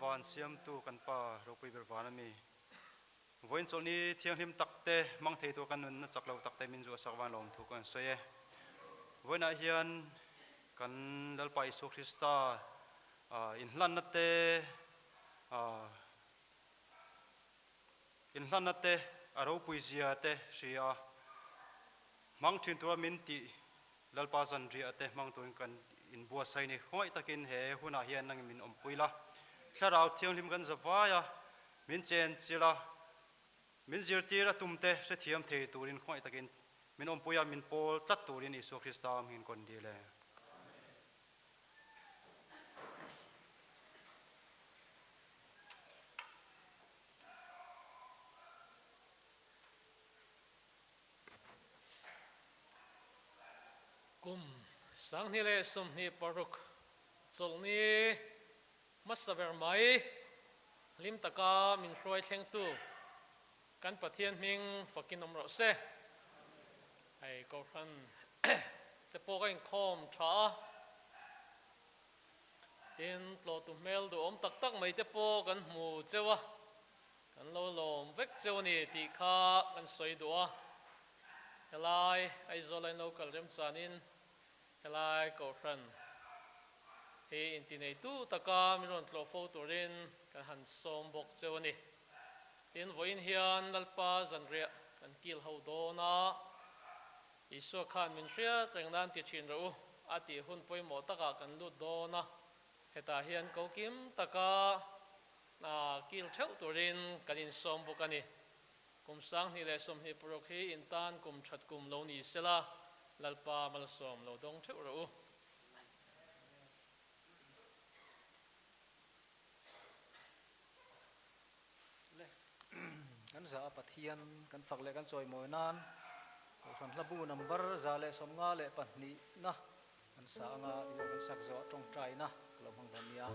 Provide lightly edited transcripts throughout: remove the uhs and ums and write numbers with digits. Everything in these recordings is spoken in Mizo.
van siamtu kan Pa ropui ber van a mi. Vawiin chawlhni thianghlim tak te hmang thei tur kan nunna chak lo tak te min zuahsak van lawmthu kan sawi e. Vawiinah hian kan Lalpa Isua Krista inhlanna te, inhlanna te, a ropui zia te hria a, hmang thin tura min tih Lalpa zanriah te hmang turin kan inbuatsaih ni. Khawngaih takin he hunah hian nangin min awmpui la, Thlarau Thianghlim kan za vai a, min chen chilh a, min zirtir a tum te hrethiam thei turin khawngaih takin min awmpui a, min pawl tlat turin Isua Krista hmingin kawn dil e. Kum 2026 chawlhni hmasa ber mai hlim taka min hruai thlengtu kan Pathian hming fakin awm rawh se. Hei Kohhran te pawh ka inkhawm tha a, tin tlawhtu hmel duhawm tak tak mai te pawh kan hmu cheu a. Kan lo lawm vek cheu a ni tih kha kan sawi duh a, helai Aizawl a in lo kal remchanin helai Kohhran hi intineitu taka min rawn tlawh fo turin kan han sawm bawk cheu a ni. Tin, vawiin hian Lalpa zanriah kan kil ho dawn a, Isua khan min hriat reng nan ti thin rawh u a tih hun pawimawh takah kan lut dawn a, hetah hian ko kim taka Hna kil theuh turin kan insawm bawk a ni. Kum 2026 hi in tan kum that kum lo ni sela, Lalpa malsawm lo dawng theuh rawh u. Le, kan za a Pathian kan fak leh kan chawimawi nan Kohhran hlabu number 152 na kan sa anga tichuan kan sak zawh tawngtaina ka lo hmang dawn nia.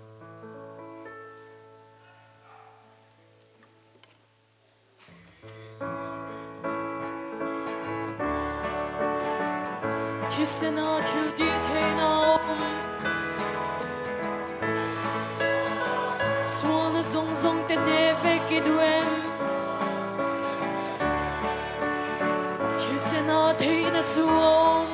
Thisena thil tih theihna a awm. Sualna zawng zawng te hneh vek i duh em? Thisena theihna chu a awm.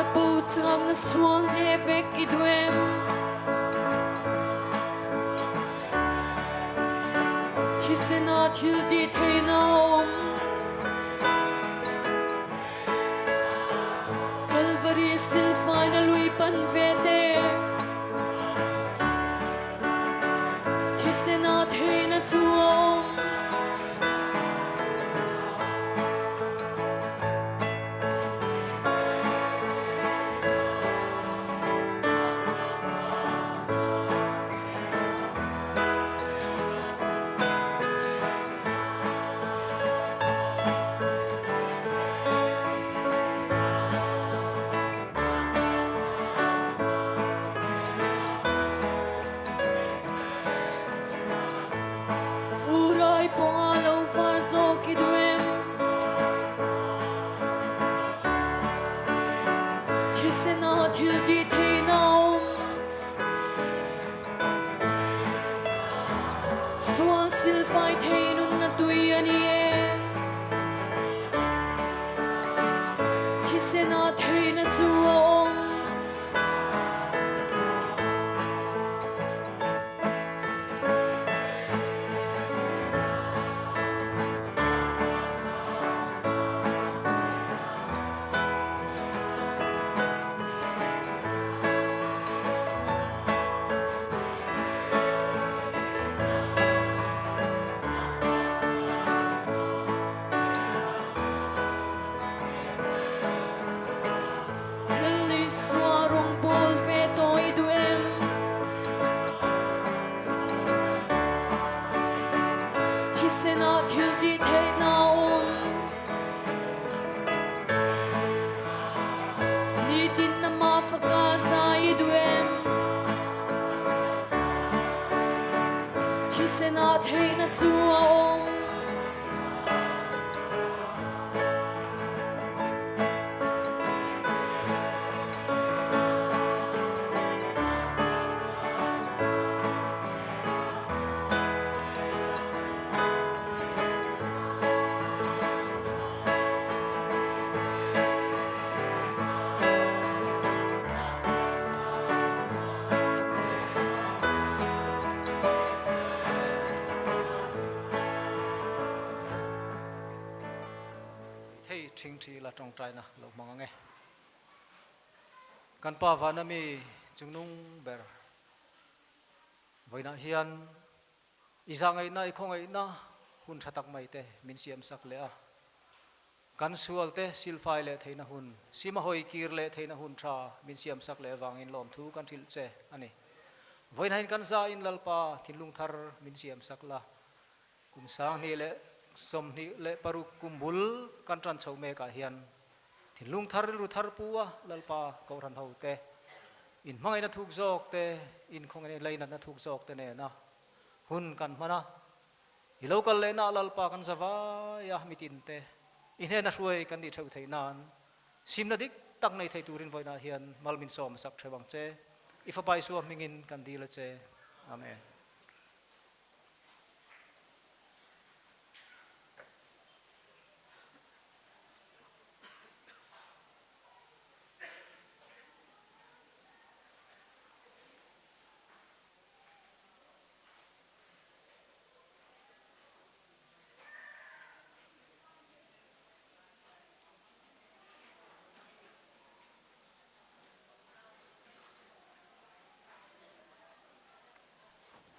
Capo cang na sual he vek i duem. Thisen ah thil ti thei na um. Kalvari silfai na lui pan ve te. Thisen ah thei na chu a um. Furai pawngah lo var zawk i duh em? Thisen ah thil tih theihna a awm. Sual silfai thei nunna tui a ni e. Thisen ah theihna chu a awm. Thisenah theihna chu a awm. Thei thingthi la tawngtaina lo hmang ang e. Kan Pa vana mi chungnung ber vawiinah hian i zahngaihna i khawngaihna hun tha tak mai te min siam sak leh a. Kan sualte silfai leh theihna hun, sima hawi kir leh theihna hun tha min siamsak leh avangin lawmthu kan hrilh che a ni. Vawiinhain kan zain Lalpa thinlung thar min siamsak la, kum 2026 kum bul kan tan chhoh mekah hian thinlung thar rilru thar pu a Lalpa Kohhran hote inhmangaihna thuk zawk te, inkhawngin leinatna thuk zawk te nena hun kan hman a, I lo kal lehna a Lalpa kan za vai a, mitin te i hnena hruai kan nih theuh theih nan simna dik tak nei thei turin vawiinah hian mal min sawm sak theuh ang che. I Fapa Isua hmingin kan dil a che. Amen.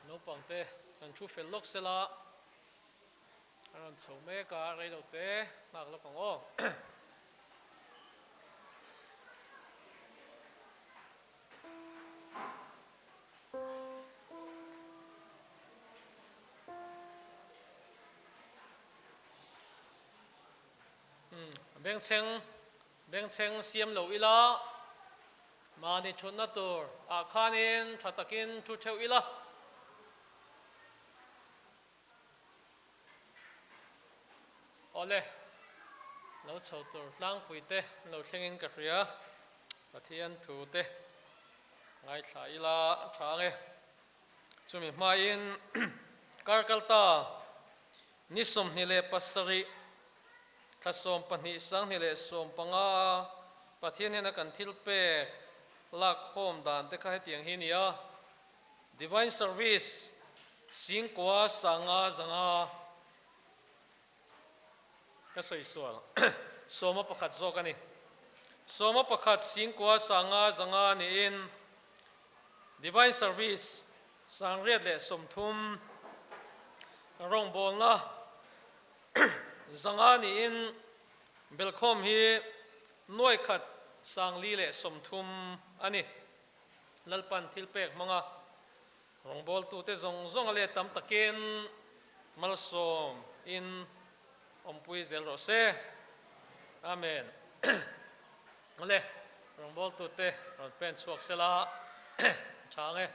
Naupang te kan thu fel lawk sela a rawn chho mek a, reilo te nghak lawk ang aw. Bengchheng bengchheng siam lo ila, mahni thutna tur ah khanin tha takin thu theuh ila. Awle, lo chho tur tlangpui te lo thlengin ka hria, Pathian thu te ngaithla ila tha ang e. Chumi hmain kar kal ta ni 27 thla 12 2015 Pathian hian a kan thil pek lak khawm dan te kha hetiang hi a ni a. Divine Service 95 500 ka sawi sual sawma pakhat zawk a ni. Sawma pakhat 95 500 niin Divine Service 830 rawngbawlna 500 niin belkhawm hi nuaikhat 430 a ni. Lalpan thil pek hmanga rawngbawltute zawng zawng a let tam takin malsawm in awmpui zel rawh se. Amen. Awle, rawngbawltute rawn pen chhuak sela tha ang e.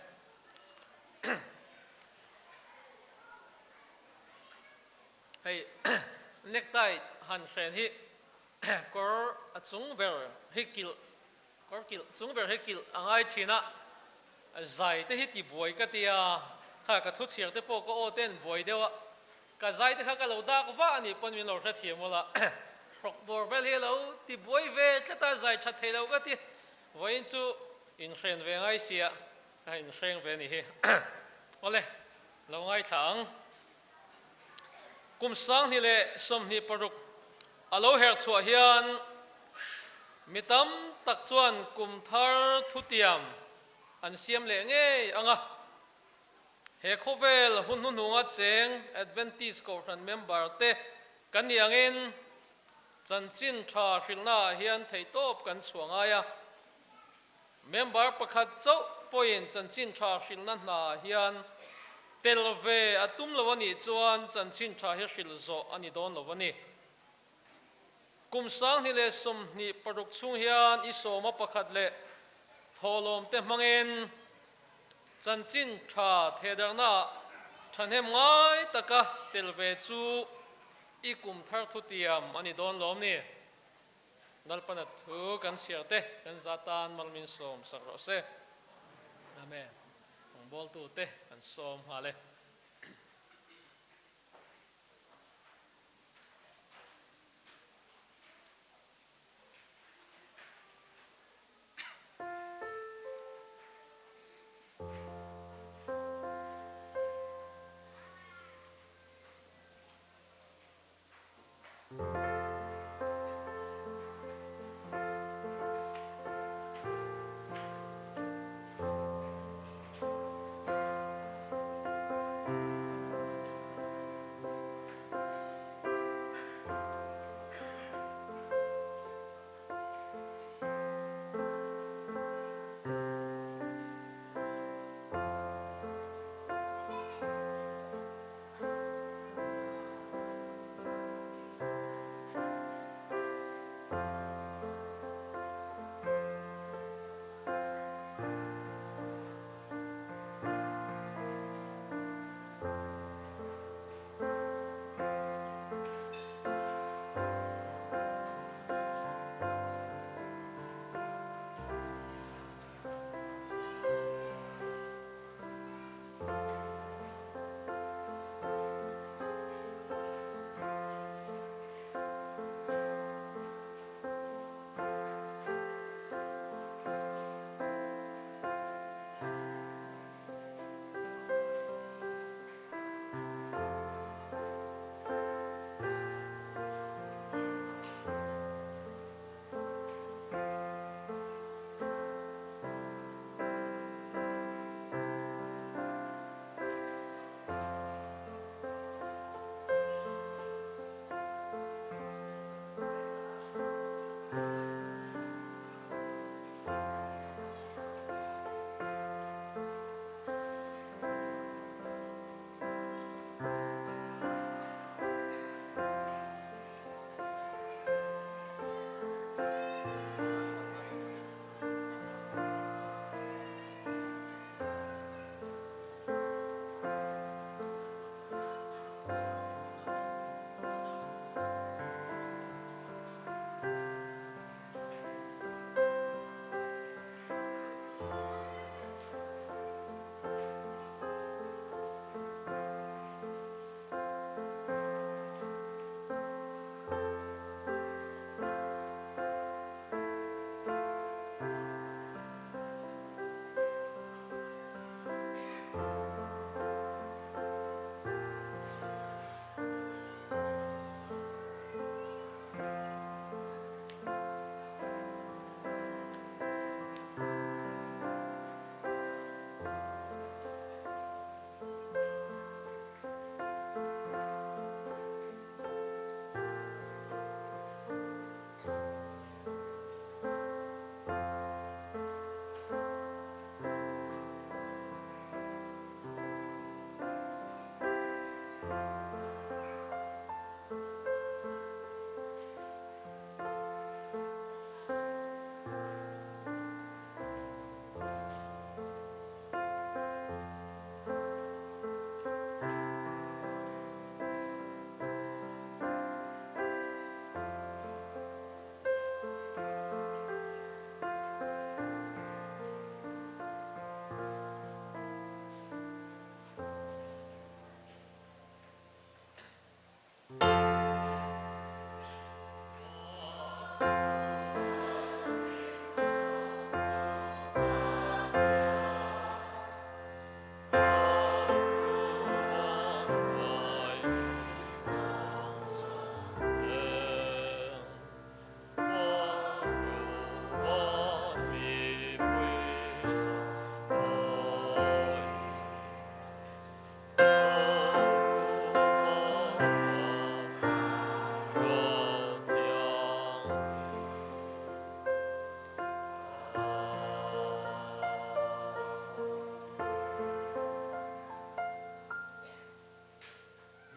Hei necktie han hren hi kawr a chung ber hi kilh Kawr kilh chung ber hi kilh a ngai thin a, zai te hi ti buai ka ti a, kha ka thu chhiar te pawh ka aw te an buai deuh a, ka zai te kha ka lo dak vah a nih pawn min lo hrethiam ula, hrawk bawr vel hi a lo ti buai ve tlat a, zai that thei lo ka ti, vawiin chu inhren ve ngai sia, a inhreng ve a nih hi, awle lo ngaithla ang. Kum 2026 a lo her chhuah hian mi tam tak chuan kum thar thutiam an siam leh ngei ang a. He khawvel hun hnuhnunga cheng Adventist Kohhran member te kan nih angin chanchin tha hrilhnaah hian theihtawp kan chhuah ngai a. Member pakhat chauh pawhin chanchin tha hrilhna hnaah hian tel ve a tum lo a nih chuan chanchin tha hi hrilh zawh a ni dawn lo a ni. Kum 2026 chhung hian i sawma pakhat leh thawhlawmte hmangin chanchin tha thehdarhnaah Thahnem ngai taka tel ve chu i kum thar thutiam a ni dawn lawm ni? Lalpana thu kan chhiar te kan za tan malmin sawm sak rawh se. Amen. Rawngbawltu te kan sawm nghal e.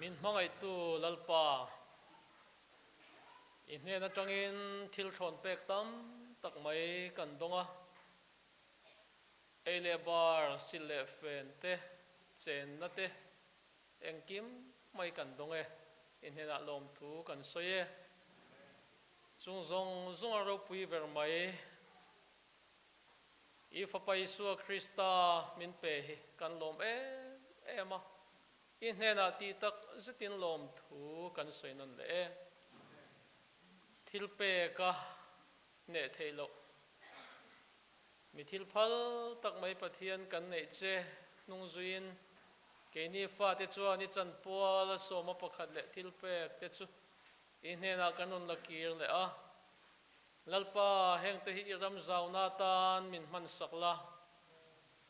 Min hmangaihtu Lalpa, i hnen atangin thil thawn pek tam tak mai kan dawng a. Ei leh bar, sil leh fen te, chenna te. Engkim mai kan dawng e, i hnenah lawmthu kan sawi e. Chung zawng zawng a ropui ber mai. I Fapa Isua Krista min pe hi kan lawm em em a, i hnenah tih tak zetin lawmthu kan sawi nawn leh e. Thil pek a hneh theih loh. Mi thil phal tak mai Pathian kan neih che hnung zuiin keini fate chuan i chanpual a sawma pakhat leh thil pek te chu i hnenah kan rawn la kir leh a. Lalpa, hengte hi i ram zauna atan min hmansak la,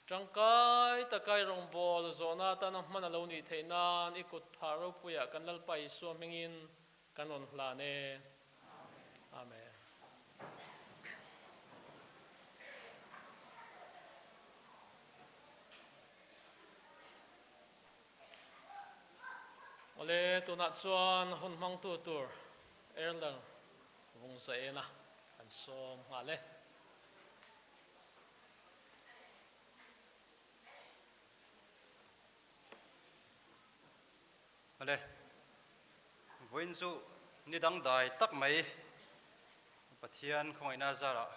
tangkai taka i rawngbâwl zawhna atana hman a lo nih theih nan i kut phah ropuiah kan Lalpa Isua hmingin Kan rawn hlan e. Amen. Awle, tunah chuan hun hmangtu tur Elder Vungzaena kan sawm nghal e. Awle, vawiin chu ni dang dai tak mai Pathian khawngaihna zarah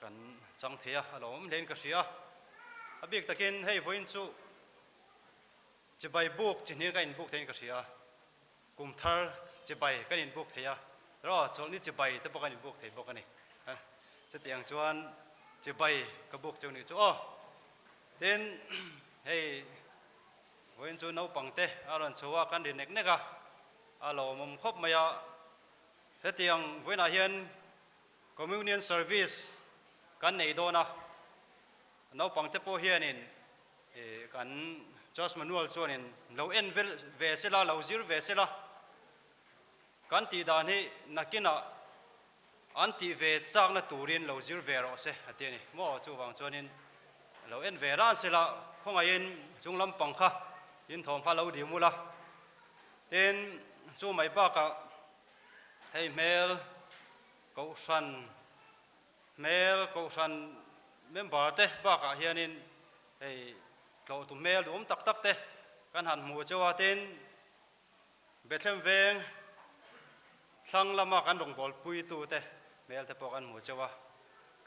kan chang thei a, a lo awm hlein ka hria. A bik takin hei vawiin chu chibai buk chi hnih ka inbuk theiin ka hria. Kum thar chibai kan inbuk thei a, ro chawlhni chibai te pawh kan inbuk thei bawk a ni. Chutiang chuan chibai ka buk cheu nih chu aw. Tin, hei Vawiin chu naupang te a rawn chho a, kan ri nek nek a, a lawmawm khawp mai a. Hetiang vawiinah hian Communion Service kan nei dawn a, naupang te pawh hianin kan Church Manual chuanin lo en ve sela, lo zir ve sela, kan tih dan hi nakinah an tih ve chakna turin lo zir ve rawh se a ti a ni. Maw chuvang chuanin lo en ve ran sela khawngaihin chung lampang kha in thawm kha lo dih mul a. Tin, chu mai bakah hei hmel kohhran hmel kohhran member te bakah hianin hei tlawhtu hmel duhawm tak tak te kan han hmuh cheu a. Tin, Bethlehem veng thlang lama kan rawngbâwl puitute hmel te pawh kan hmu cheu a,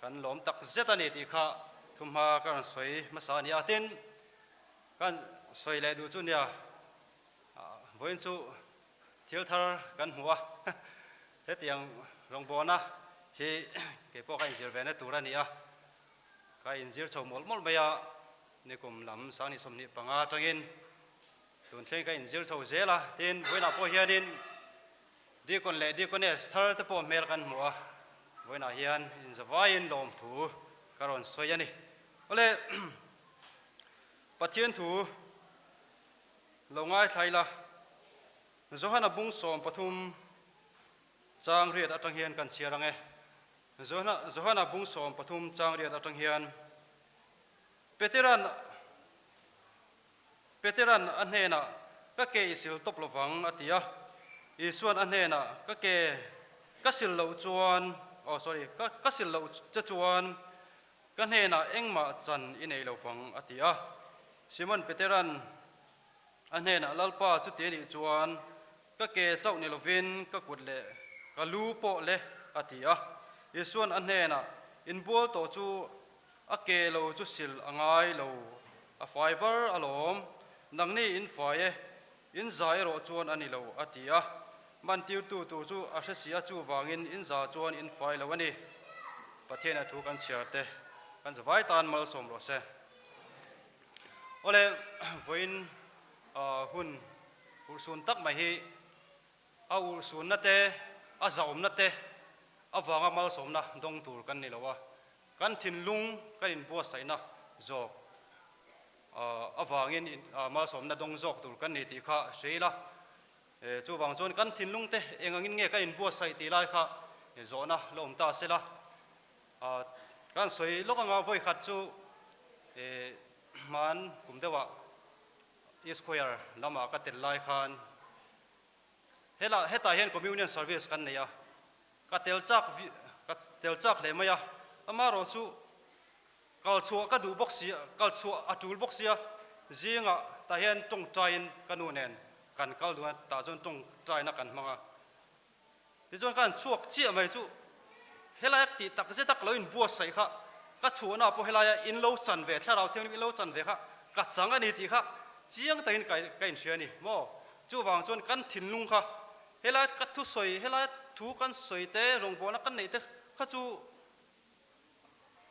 kan lawm tak zet a ni tih kha thuhma ka rawn sawi hmasa a ni a. Tin, kan sawi leh duh chu nia, vawiin chu thil thar kan hmu a, hetiang rawngbâwlna hi kei pawh ka inzir ve na tur a ni a, ka inzir chho mawlh mawlh mai a, nikum lam sanghnih 25 atangin Tun thleng ka inzir chho zel a, tin vawiinah pawh hianin Deacon leh Deaconess thar te pawh hmel kan hmu a, vawiinah hian inzavaiin lawmthu ka rawn sawi a ni. Awle, Pathian thu lo ngaithla ila, Johana bung 13 chang riat atang hian kan chhiar ang e. Johana bung 13 chang riat atang hian Petera'n Petera'n a hnenah, Ka ke i sil tawp lovang, a ti a. Isua'n a hnenah, Ka ke ka sil loh chuan, oh sorry, ka ka sil loh che chuan ka hnenah engmah chan i nei lovang, a ti a. Simon Petera'n a hnenah, Lalpa, chuti a nih chuan ka ke chauh ni lovin ka kut leh ka lu pawh le, a ti a. Isua'n a hnenah, Inbual tawh chu A ke lo chu sil a ngai lo, a fai var alawm. Nangni in fai e, in za erawh chuan a ni lo, a ti a. Mantirtu tur chu a hre si a, chuvangin in za chuan in fai lo a ni. Pathian a thu kan chhiar te kan zavai tan malsawm rawh se. Awle, vawiin hun urhsun tak mai hi A urhsunna te, a zahawmna te avanga malsawmna dawng tur kan ni lo a, kan thinlung kan inbuatsaihna zawk avangin malsawmna dawng zawk tur kan ni tih kha hre ila. Chuvang chuan kan thinlung te eng angin nge kan inbuatsaih tih lai kha zawhna la awm ta sela. Kan sawi lawk anga vawikhat chu hman kum deuhah East Choir lamah ka tel lai khan Hela hetah hian Communion Service kan nei a, ka tel chak ka tel chak hle mai a, amaherawh chu kal chhuah ka duh bawk si, kal chhuah a tul bawk sia. Zingah tah hian tawngtaiin ka nu nen kan kal dun a, tah chuan tawngtaina kan hmang a. Tichuan ka han chhuak chiah mai chu helai a tih tak zet a ka lo inbuatsaih kha ka chhuahna pawh helaia in lo chan ve, thlarau thianghlim in lo chan ve kha ka chang a ni tih kha chiang takin ka ka inhria a ni maw? Chuvang chuan kan thinlung kha helai ka thusawi, helai thu kan sawi te, rawngbawlna kan neih te kha chu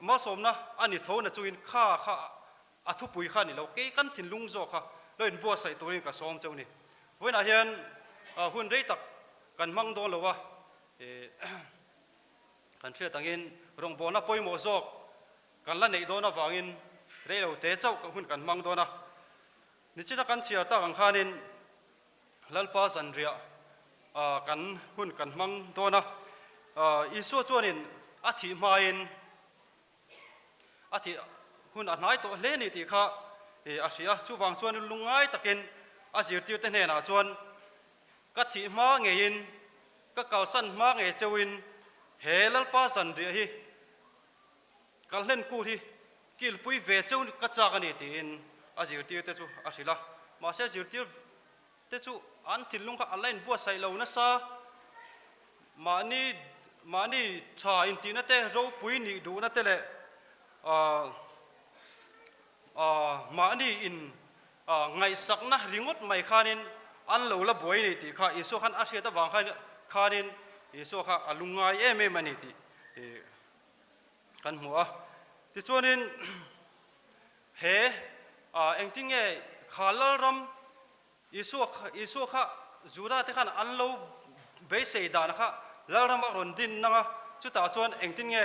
Malsawmna a ni tho na chungin kha kha a thupui kha a ni lo, kei kan thinlung zawk kha lo inbuatsaih turin ka sawm cheu ni. Vawiinah hian hun rei tak kan hmang dawn lo a, kan hriat angin rawngbawlna pawimawh zawk kan la neih dawn avangin rei lo te chauh hun kan hmang dawn a. Nichina kan chhiar tak ang khanin Lalpa zanriah kan hun kan hmang dawn a, Isua chuanin a thih hmain a thih hun a hnai tawh hle ni tih kha a hria a, chuvang chuan lungngai takin a zirtirte hnenah chuan ka thih hma ngeiin ka kalsan hma ngei cheuhin he Lalpa zanriah hi Kal hlen kut hi kilpui ve cheu ka chak a ni tiin a zirtirte chu a hrilh a. Mahse zirtirte chu an thinlung kha a la inbuatsaih lo nasa. Mahni mahni tha intihna te, ropui nih duhna te leh mahni in ngaihsakna ringawt mai khanin an lo la buai a ni tih kha Isua khan a hriat avang khanin Isua kha a lungngai em em a ni tih kan hmu a. Tichuanin he engtin nge kha Lalram Isua Isua kha Juda te khan an lo beisei dan kha Lalram a rawn din nang a, chutah chuan engtin nge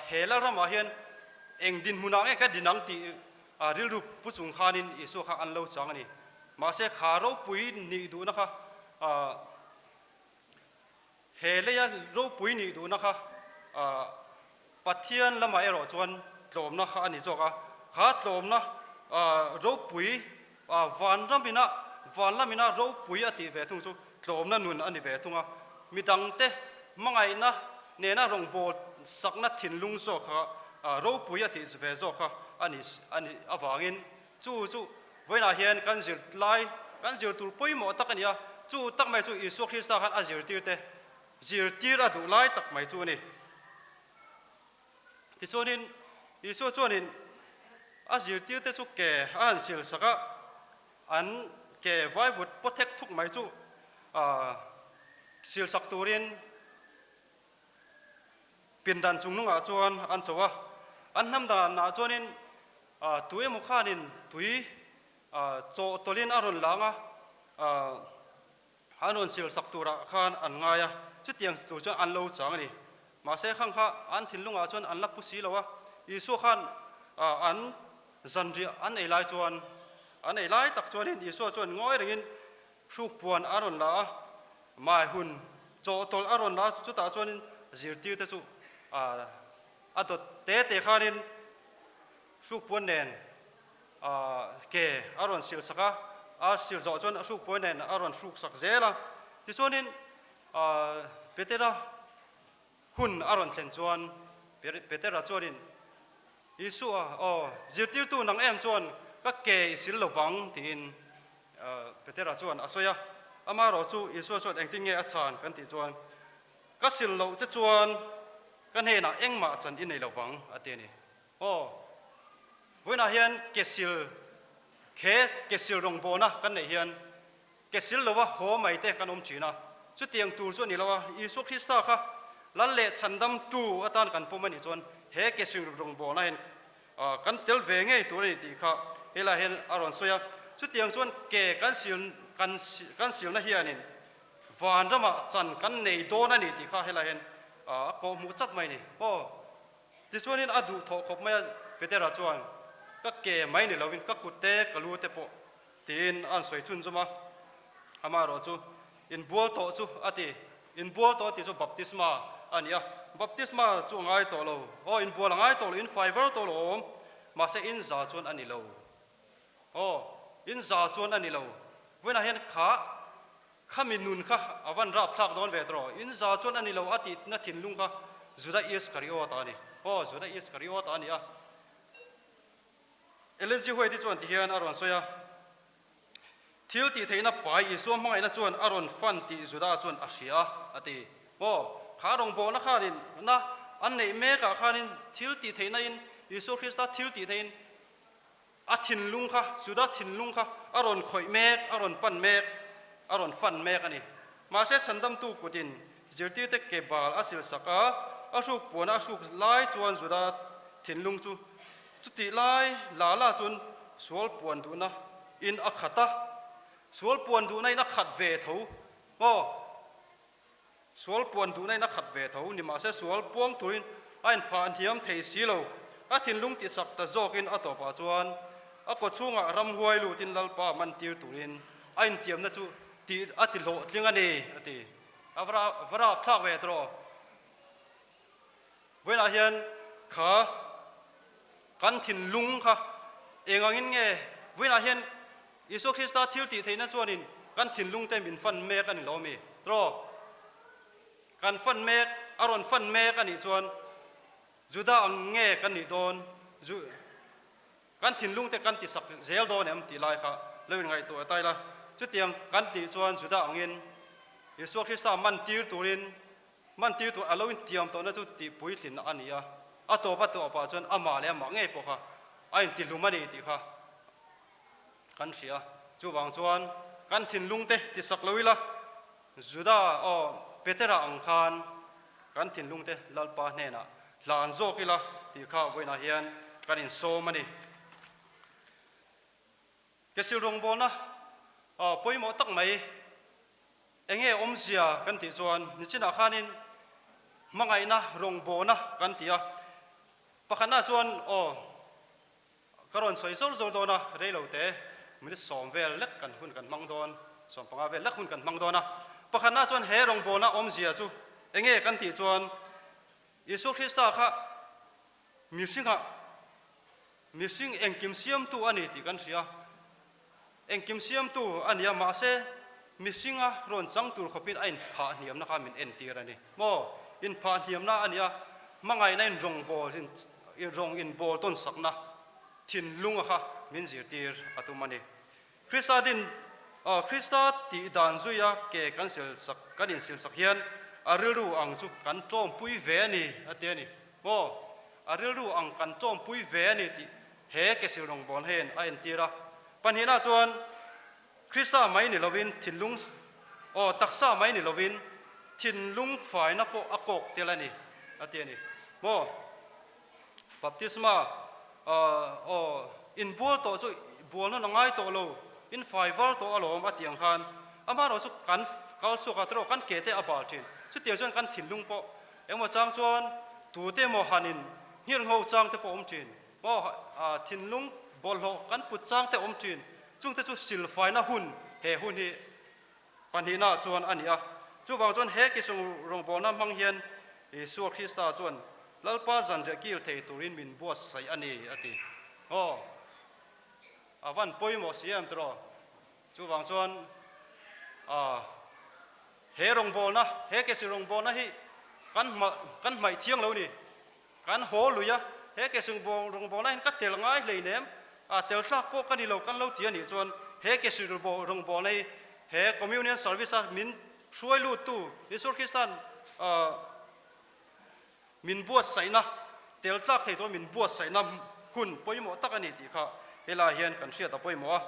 he Lalramah hian eng dinhmunah nge ka din ang tih rilru pu chung khanin Isua kha an lo chang a ni. Mahse kha ropui nih duhna kha He leia ropui nih duhna kha Pathian lamah erawh chuan tlawmna kha a ni zawk a, kha tlawmna ropui vanramina vanlamina ropui a tih ve thung chu tlawmna nun a ni ve thung a, midangte hmangaihna nena rawngbâwl sakna thinlung zawk kha ropui a tih ve zawk kha a ni a nih avangin Chu chu vawiinah hian kan zir lai, kan zir tur pawimawh tak a ni a, chu tak mai chu Isua Krista khan a zirtirte zirtir a duh lai tak mai chu a ni. Tichuanin Isua chuanin a zirtirte chu ke a han sil sak a, an ke vaivut pawthek thuk mai chu sil sak turin Pindan chung nungah chuan an cho a, an hnam danah chuanin tu emaw khanin tui chaw tawlhin a rawn lang a, an rawn sil sak turah khan an ngai a, chutiang tur chuan an lo chang a ni. Mahse khang kha an thinlungah chuan an la pu si lo a, Isua khan an zanriah an ei lai chuan, an ei lai tak chuanin Isua chuan ngawi rengin Hruk puan a rawn la a, mai hun chawhtawlh a rawn la a, chutah chuanin zirtirte chu a dawt te te khanin hruk puan nen ke a rawn sil sak a, a sil zawh chuan a hruk puan nen a rawn hruk sak zel a. Tichuanin Petera hun a rawn thlen chuan Petera chuanin Isua, Aw, zirtirtu nang em chuan ka ke i sil lo vang tiin Petera chuan a sawi a, amaherawh chu Isua chuan engtin nge a chhan kan tih chuan, Ka sil loh che chuan ka hnenah engmah chan i nei lo vang, a ti a ni. Aw, vawiinah hian ke sil, khe ke sil rawngbawlna kan neih hian ke sil lova haw mai te kan awm thin a, chutiang tur chu a ni lo a, Isua Krista kha Lal leh chhandamtu atan kan pawm a nih chuan he ke sil rawngbawlna hian Kan tel ve ngei tur a ni tih kha helaiah hian a rawn sawi a. Chutiang chuan ke kan sil kan kan silna hianin van ramah chan kan nei dawn a ni tih kha helaiah hian a kawh hmuh chak mai a ni. Aw, tichuanin a duh thawh khawp mai a, Petera chuan ka ke mai ni lovin ka kut te ka lu te pawh tiin a rawn sawi chhunzawm a. Amaherawh chu Inbual tawh chu a ti. Inbual tawh tih chu baptisma a ni a. Baptisma chu a ngai tawh lo. Aw, inbual a ngai tawh lo, in fai var tawh lo awm. Mahse in za chuan a ni lo. Aw, in za chuan a ni lo. Vawiinah hian kha, khami nun kha a van rapthlak dawn ve tawh. In za chuan a ni lo a tihna thinlung kha Juda Iskariota a ni. Aw, Juda Iskariota a ni a. Ellen G. White-i chuan tihian a rawn sawi a, Thil tih theihna pai Isua hmangaihna chuan a rawn fan tih Juda chuan a hria a, a ti. Maw? Kha rawngbawlna khanin na an neih mekah khanin thil tih theihna in Isua Krista thil tih theihin a thinlung kha, Juda thinlung kha a rawn khawih mek, a rawn pan mek, a rawn fan mek a ni. Mahse chhandamtu kutin zirtirte ke bal a silsak a, a hruk puana a hruk lai chuan Juda thinlung chu Chutih lai la la chuan sual puan duhna in a khat a, sual puan duhna in a khat ve tho maw? Sual puan duhna in a khat ve tho ni mahse sual puang turin a inphah hniam thei si lo. A thinlung tihsak ta zawkin a tawpah chuan a kaw chhungah ramhuai lutin Lalpa man tir turin a intiamna chu tih a ti hlawhtling a ni, a ti. A va rapthlak ve tawh. Vawiinah hian kha kan thinlung kha eng angin nge vawiinah hian Isua Krista thil tih theihna chuanin kan thinlung te min fan mek a ni lo mi? Tawh kan fan mek, a rawn fan mek a nih chuan Juda ang nge kan nih dawn? Ju kan thinlung te kan tisak zel dawn em tih lai kha lo inngaihtuah ta ila. Chutiang kan tih chuan Juda angin Isua Krista man tir turin Hmantir tur a lo intiam tawhna chu tih puitlin a ni a, a tawp a tawpah chuan amah leh amah ngei pawh kha a intihlum a ni tih kha kan hria. Chuvang chuan kan thinlungte tisak lo ila, Juda aw Petera ang khan kan thinlungte Lalpa hnenah hlan zawk ila tih kha vawiinah hian kan insawm a ni. Kesil rawngbawlna pawimawh tak mai enge awmzia kan tih chuan nichinah khanin hmangaihna rawngbawlna kan ti a, pakhatna chuan aw ka rawn sawi zawr zawr dawn a, reilo te minute sawm vel lek kan hun kan hmang dawn, 15 vel lek hun kan hmang dawn a, pakhatna chuan he rawngbawlna awmzia chu enge kan tih chuan Isua Krista kha mihringah Mihring engkim siamtu a ni tih kan hria. Engkim siamtu a nia, mahse mihringa rawn chang tur khawpin a inphah hniamna kha min entir a ni. Maw? Inphah hniamna a nia, hmangaihna in rawng bawl in rawng inbawl tawn sakna thinlunga kha min zirtir a tum a ni. Krista din Krista tih dan zuia ke kan silsak kan insilsak hian a rilru ang chu kan tawmpui ve a ni a ti a ni. Maw? A rilru ang kan tawmpui ve a ni tih he ke sil rawngbâwl hian a entir a. Pahnihna chuan Krista mai ni lovin thinlung aw taksa mai ni lovin thinlung faina pawh a kawk tel a ni a ti a ni. Maw? Baptisma aw inbual tawh chu bual nawn a ngai tawh lo, in fai var tawh alawm a tih ang khan amaherawh chu kan kal chhuak a tawh kan ke te a bal thin. Chutiang chuan kan thinlung pawh engemaw chang chuan tute emaw han in nghirngho chang te pawh awm thin. Maw thinlung bawlhhlawh kan put chang te awm thin. Chungte chu silfaina hun he hun hi Pahnihna chuan a ni a. Chuvang chuan he kisung rawngbawlna hmang hian Isua Krista chuan Lalpa zanriah kil thei turin min buatsaih a ni, a ti. Aw, a van pawimawh si em tiraw? Chuvang chuan a he rawngbawlna, he kesung rawngbawlna hi kan hma kan hmaih thiang lo ni. Kan haw lui a, he kesung rawngbawlna hian ka tel ngai hleinem, a tel thlak pawh ka ni lo kan lo ti a nih chuan he kesung rawngbawlna hi he Communion Service a min hruai luttu Isua Krista'n min buatsaihna, tel tlak thei tura min buatsaihna hun pawimawh tak a ni tih kha helai hian kan hriat a pawimawh a.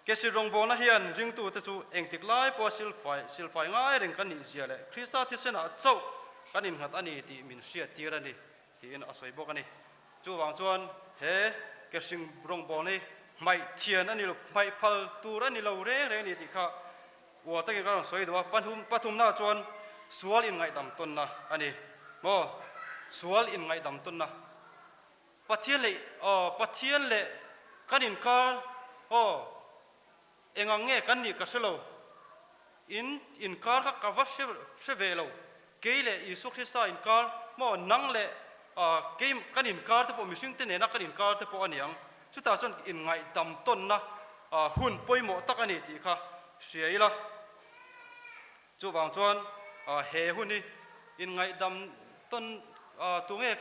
Kesir rawngbawlna hian ringtute chu engtik lai pawha silfai silfai ngai reng kan nih zia leh Krista thisenah chauh kan innghat a ni tih min hriattir a ni tiin a sawi bawk a ni. Chuvang chuan he Kesir rawngbawlna hi hmaih thian a ni lo, hmaih phal tur a ni lo reng reng a ni tih kha uar takin ka rawn sawi duh a. Pathum pathumnaah chuan sual inngaihdam tawnna a ni maw? Sual inngaihdam tawnna. Pathian leh aw Pathian leh kan inkar aw engang nge kan nih ka hre lo, in inkar kha ka va hre hre ve lo, kei leh Isua Krista inkar maw nang leh kei kan inkar te pawh mihring te nena kan inkar te pawh a ni ang, chutah chuan inngaihdam tawnna hun pawimawh tak a ni tih kha hria ila. Chuvang chuan he hun hi inngaihdam tawn tu nge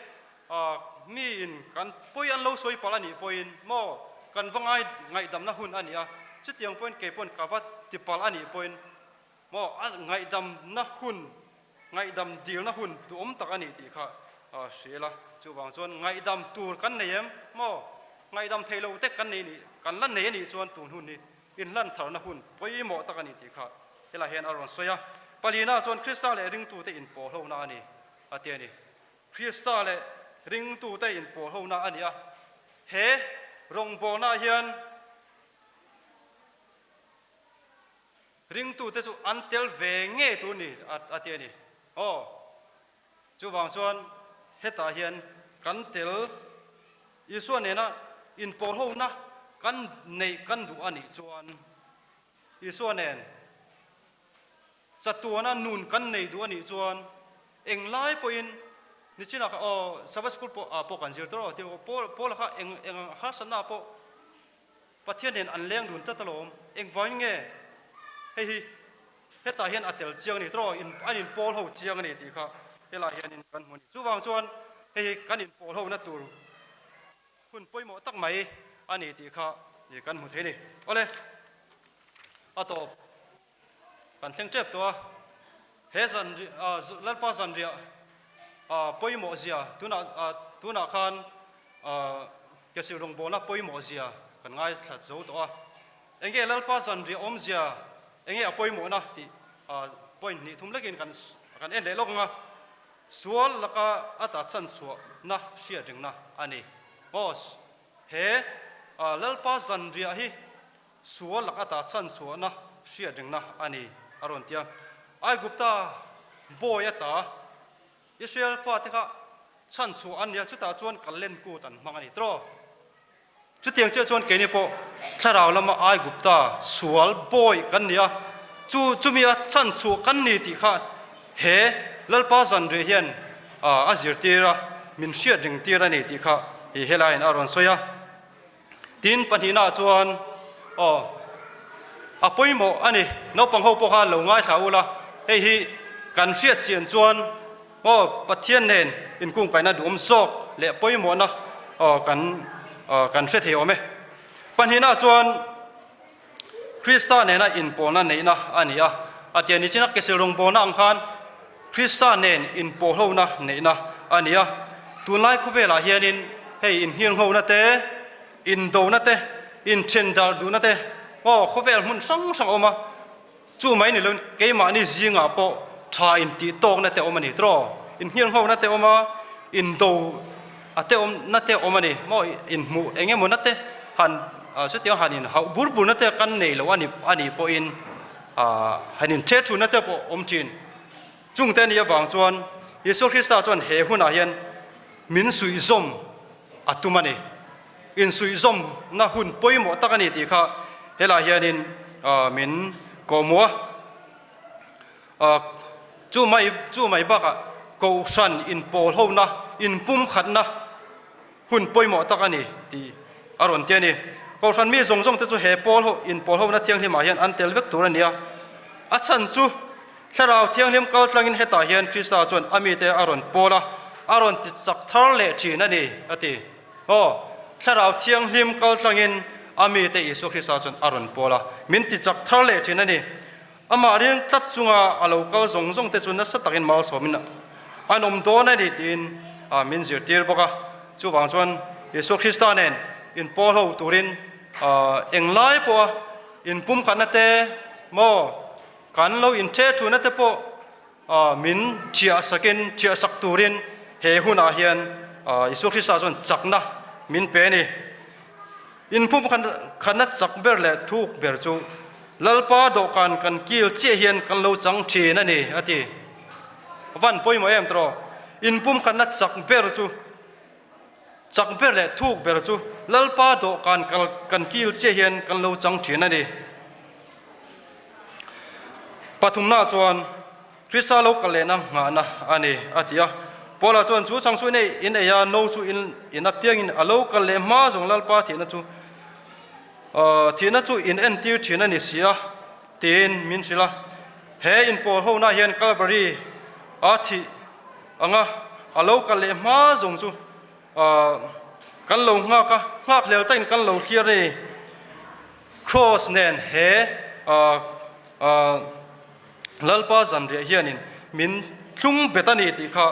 miin kan pawi an lo sawi palh a nih pawhin maw? Kan va ngai ngaihdamna hun a ni a, chutiang pawhin kei pawn ka va tipalh a nih pawhin maw a ngaihdamna hun, ngaihdam dilna hun duhawm tak a ni tih kha hria ila. Chuvang chuan ngaihdam tur kan nei em maw? Ngaihdam theih loh te kan nei nih, kan la nei a nih chuan tun hun hi inhlan tharna hun pawimawh tak a ni tih kha helaiah hian a rawn sawi a. Palina chuan Krista leh ringtute inpawhhlona a ni a ti a ni. Krista leh ringtute inpawhhona a ni a, he rawngbawlnaah hian ringtute chu an tel ve ngei tur ni a ti a ni. Aw, chuvang chuan hetah hian kan tel Isua nena inpawhhona kan neih kan duh a nih chuan Isua nen Chatuana nun kan nei duh a nih chuan englai pawhin nichinah kha aw Sabbath School pawh ah pawh kan zir tawh a ti Paul Paula kha eng eng harsatna ah pawh Pathian nen an leng dun tlat alawm engvangin nge hei hi hetah hian a tel chiang a ni tawh in an in pawl ho chiang a ni tih kha helai hianin kan hmu a ni. Chuvang chuan hei hi kan in pawl ho na tur hun pawimawh tak mai a ni tih kha kan hmu thei a ni. Awle a tawp. Kan thleng tep tawh a, he zan Lalpa zanriah pawimawh zia tunah tunah khan Kesil rawngbawlna pawimawh zia kan ngaithla zo tawh a. Enge Lalpa zanriah awmzia enge a pawimawhna tih point hnih thum lekin kan kan en leh lawk ang a. Sual laka a ta chanchhuahna hriat ringna a ni. Boss, he Lalpa zanriah hi Sual lak ata chhanchhuahna hriat ringna a ni, a rawn ti a. Aigupta bawi ata Israel fate kha chhanchhuah an ni a, chutah chuan Kallen kut an hmang a ni tawh. Chutiang chiah chuan keini pawh thlarau lama Aigupta sual bawi kan ni a, chu chumi a chhanchhuah kan ni tih kha he Lalpa zanriah hian a zirtir a, min hriat ringtir a ni tih kha helaiin a rawn sawi a. Tin, pahnihnaah chuan, aw, a pawimawh a ni, naupang ho pawh kha lo ngaithla ula, hei hi kan hriat chian chuan, aw, Pathian nen inkungkaihna duhawm zawk leh pawimawhna, aw, kan, aw, kan hre thei awm e. Pahnihnaah chuan, Krista nena inpawlna neihna a ni a, a tia ni chin a, Kesil rawngbawlna ang khan Krista nen inpawlhona neihna a ni a. Tunlai khawvelah hianin hei inhirnghona te, indona te, inthendarh duhna te aw khawvel hmun hrang hrang a awm a, chu mai ni loin keimahni zingah pawh tha intih tawkna te a awm a ni tiraw? Inhirnghona te a awm a, indo a te awm na te awm a ni maw inhmuh eng emaw na te han chutiang han in hauh bur bur na te kan nei lo a ni a nih pawhin han in the thu na te pawh awm thin chung te a nih avang chuan Isua Krista chuan he hunah hian min suihzawm a tum a ni insuihzawm na hun pawimawh tak a ni tih kha helai hianin min kawhmawh a. Chu mai chu mai bakah Kohhran inpawlhona, inpumkhatna hun pawimawh tak a ni tih a rawn ti a ni. Kohhran mi zawng zawng te chu he pawl ho inpawlhona thianghlimah hian an tel vek tur a ni a. A chhan chu Thlarau Thianghlim kal tlangin hetah hian Krista chuan a mite a rawn pawl a, a rawn ti chak thar leh thin a ni a ti. Aw, Thlarau Thianghlim kal tlangin a mite Isua Krista chuan a rawn pawl a, min ti chak thar leh thin a ni. Amah ring tlat chunga a lo kal zawng zawng te chu nasa takin malsawmin an awm dawn a ni tiin min zirtir bawk a. Chuvang chuan Isua Krista nen inpawl ho turin englai pawha inpumkhatna te maw kan lo inthe thuna te pawh min thiah sakin thiah sak turin he hunah hian Isua Krista chuan chakna min pe a ni. Inpumkhatna chak ber leh thuk ber chu Lalpa dawhkan kan kil chiah hian kan lo chang thin a ni, a ti. Van pawimawh em tawh? Inpumkhatna chak ber chu, chak ber leh thuk ber chu Lalpa dawhkan kan kil chiah hian kan lo chang thin a ni. Pathumna chuan Krista lo kal lehna nghahna a ni, a ti a. Paula chuan chu chang chu in ei in ei a, no chu in in apiangin a lo kal leh hma zawng Lalpa thihna chu thihna chu in entir thin a ni si a, tiin min hrilh a. He inpawl hona hian Kalvari a thih anga a lo kal leh hma zawng chu. Kan lo nghak a, nghak hlel takin kan lo thlir a ni. Kraws nen he Lalpa zanriah hianin min thlung bet a ni tih kha,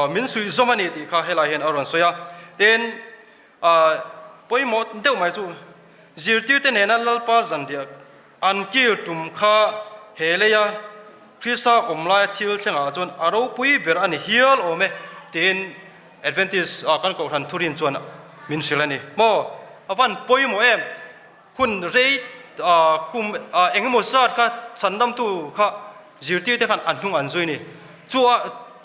min suih zawm a ni tih kha helai hian a rawn sawi a. Tin, pawimawh deuh mai chu zirtirte nena Lalpa zanriah an kil tum kha he leia Krista awm laia thil thlengah chuan a ropui ber a ni hial awm e tiin Adventist kan Kohhran thurin chuan min hrilh a ni. Maw? A van pawimawh em? Hun rei kum eng emaw zat kha chhandamtu kha zirtirte khan an hnung an zui ni. Chu a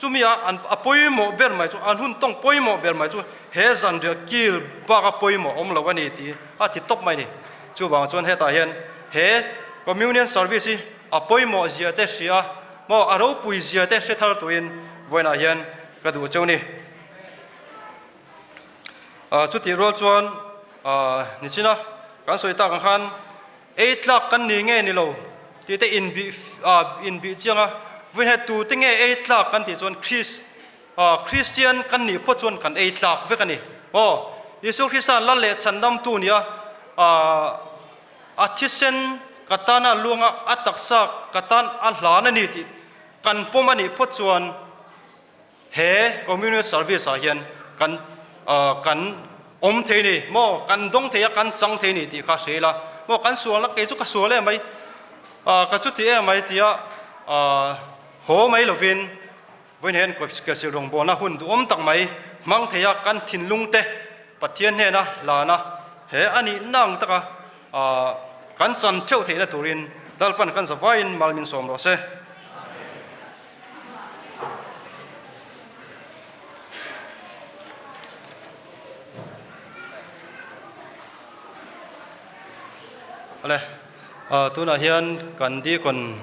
chumi a an a pawimawh ber mai chu an hun tawng pawimawh ber mai chu he zanriah kil bak a pawimawh awm lo a ni tih a ti tawp mai ni. Chuvang chuan hetah hian he Communion Service hi a pawimawh zia te hria maw a ropui zia te hre thar tuin vawiinah hian ka duh cheu ni. Chutih rual chuan nichina kan sawi tak ang khan ei tlak kan ni nge ni lo tih te inbih inbih chiang a, vawiin he tute nge ei tlak kan tih chuan Chris Christian kan nih phawt chuan kan ei tlak vek a ni. Aw, Isua Krista lal leh chhandamtu nia a thisen ka tana luanga a taksa ka tan a hlan a ni tih kan pawm a nih phawt chuan He communal service ah hian kan kan awm thei ni maw, kan dawng thei a, kan chang thei ni tih kha hre ila maw, kan sualna kei chu ka sual em mai, ka chuti em mai tia haw mai lovin vawiin hian Kelsil rawngbawlna hun duhawm tak mai hmang thei a, kan thinlung te Pathian hnena hlana he a nih nang taka kan chan theuh theihna turin Lalpan kan zavaiin mal min sawm rawh se. Ale tunah hian kan deacon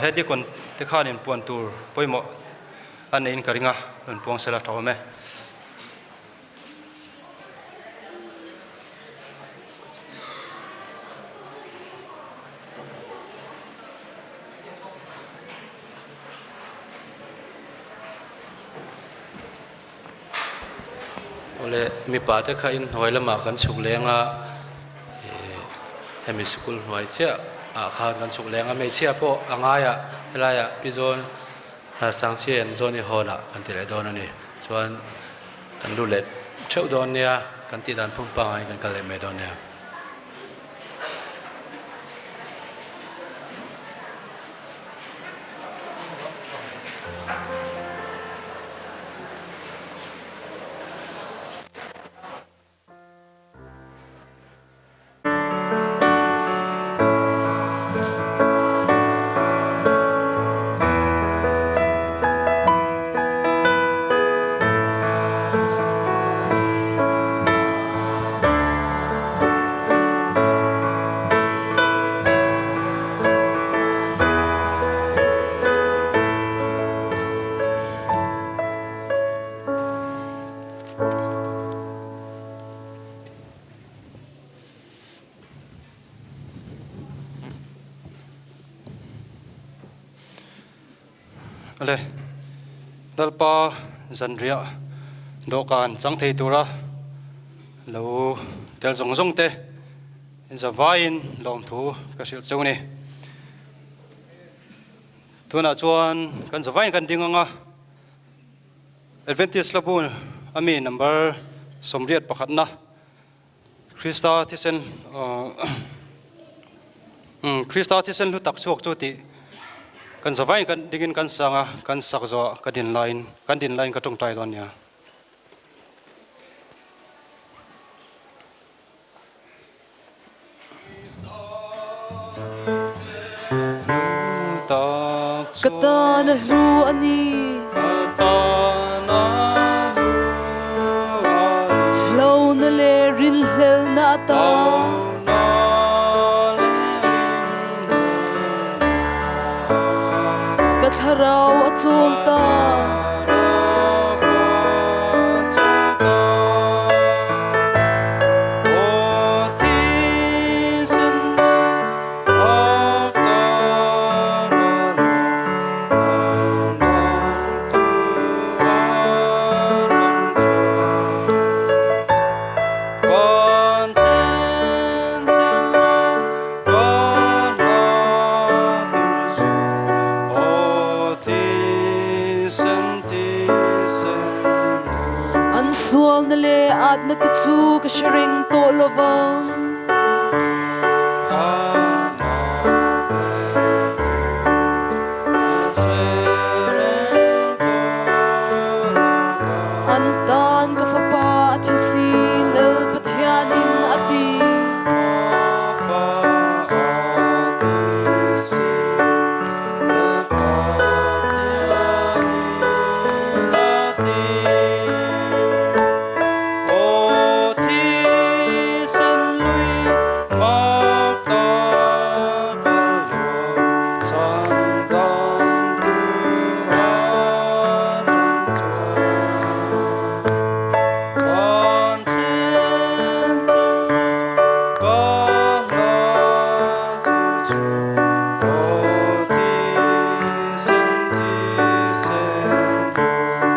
he deacon te khanin puan tur pawimawh a neiin ka ring a, rawn puang sela tha awm e. Awle mipa te kha inhnuai lamah kan chhuk leng a, hemi sikul hnuai chiah ah khan kan chhuk leng a, hmeichhia pawh a ngaiah helaiah pi zawn Sangchia an zawn i hawn ah kan ti leh dawn a ni. Chuan kan lut leh theuh dawn nia, kan tih dan phung pangngai in kan kal leh mai dawn nia. Ale, Lalpa zanriah dawhkan chang thei tura lo tel zawng zawng te zavaiin lawmthu ka hrilh cheu ni. Tunah chuan kan zavaiin kan ding ang a. Adventist Hlabun a mi number 81 na Krista thisen Krista thisen hlu tak chhuak chu tih kan zavaiin kan dingin kan sang a, kan sak zawh ka din laiin kan din laiin ka tawngtai dawn nia. Ka tan a hlu a ni. Hlona le rinhlelna ata. Ka thlarau a cawl ta. Atna te chu ka hre reng tawh lo vang. An tan ka fapa a thi si, Lal Pathianin a ti.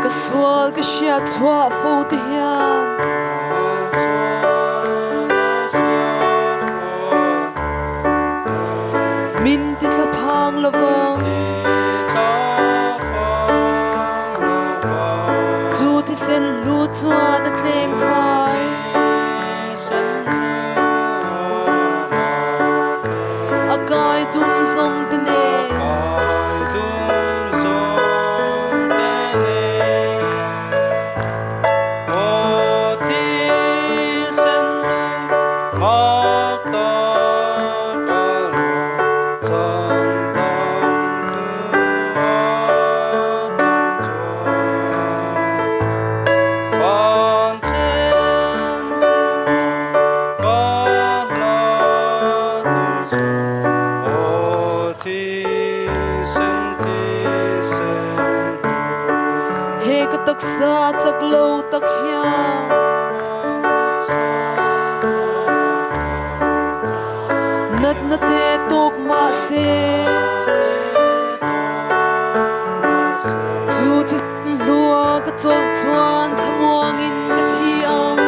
Ka sual ka hriat chhuah fo te hian. Min ti thla phang lovang. Chu thisen hnu chuan a tleng fai. A kai dum zawng te nen. He ka taksa chak lo tak hian. Natna te tawk mah se. Chu thisen hlua ka chawlh chuan thlamuangin ka thi ang.